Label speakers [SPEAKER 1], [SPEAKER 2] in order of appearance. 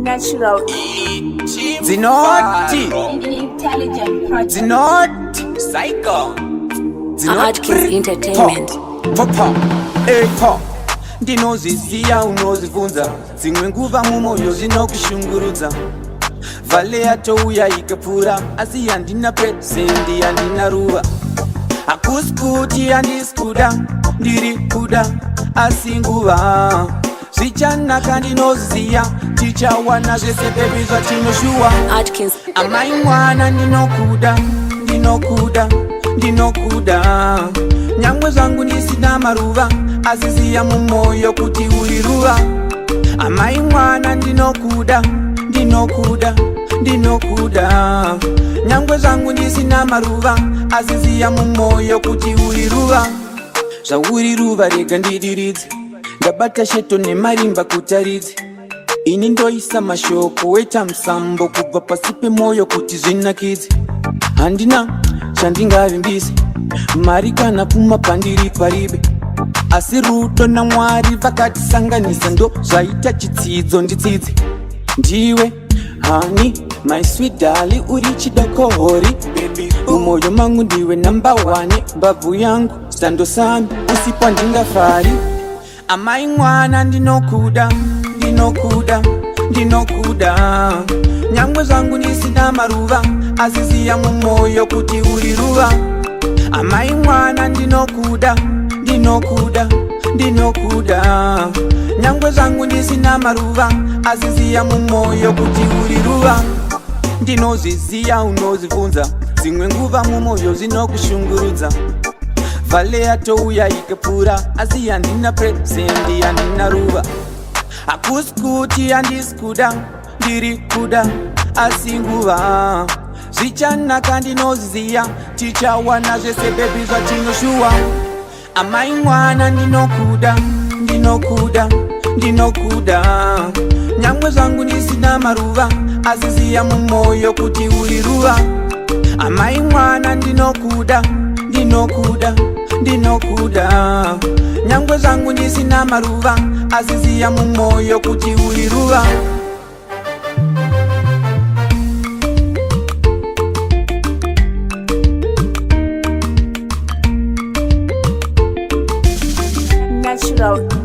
[SPEAKER 1] Natural.
[SPEAKER 2] Dzinoti
[SPEAKER 1] Intelligent project.
[SPEAKER 2] Dzinoti
[SPEAKER 3] Psycho.
[SPEAKER 4] Hardkiss Entertainment.
[SPEAKER 2] Po epo ndinozviziya, unozvibvunza dzimwe nguva mumwoyo zvinokushungurudza. Vale yatouya ikapfuura, asi handina present, handina ruva. Hakusi kuti handisi kuda, ndiri kuda, asi nguva. Zvichanaka, ndinoziya tichawana zvese, baby, zvatinoshuwa.
[SPEAKER 4] Atkins.
[SPEAKER 2] Amai mwana, ndinokuda, ndinokuda, ndinokuda. Nyangwe zvangu ndisina maruva, asi ziya mumwoyo kuti uri ruva. Amai mwana, ndinokuda, ndinokuda, ndinokuda. Nyangwe zvangu ndisina maruva, asi ziya mumwoyo kuti uri ruva. Zvauri ruva, rega ndidiridze. Ndabata sheto nemarimba kutaridze. Ini ndoisa mashoko weta musambo kubva pasi pemwoyo kuti zvinakidze. Handina chandingavimbise, mari kana pfuma pandiri paribe, asi rudo naMwari vakatisanganisa, ndo zvaita chitsidzo nditsidze. Ndiwe honey, my sweet darling, uri chidokohori. Mumwoyo mangu ndiwe number one, mbabvu yangu stando sami, usipo ndingafari. Amai mwana, ndinokuda, ndinokuda, ndinokuda. Nyangwe zvangu ndisina maruva, asi ziya mumwoyo kuti uri ruva. Amai mwana, ndinokuda, ndinokuda, ndinokuda. Nyangwe zvangu ndisina maruva, asi ziya mumwoyo kuti uri ruva. Ndinozviziya unozvibvunza dzimwe nguva mumwoyo zvinokushungurudza. Vale yatouya ikapfuura, asi handina present, handina ruva. Hakusi kuti handisi kuda, ndiri kuda, asi nguva. Zvichanaka, ndinoziya tichawana zvese, baby, zvatinoshuwa. Amai mwana, ndinokuda, ndinokuda, ndinokuda. Nyangwe zvangu ndisina maruva, asi ziya mumwoyo kuti uri ruva. Amai mwana, ndinokuda, ndinokuda, ndinokuda. Nyangwe zvangu ndisina maruva, asi ziya mumwoyo kuti uri ruva.
[SPEAKER 1] Natural.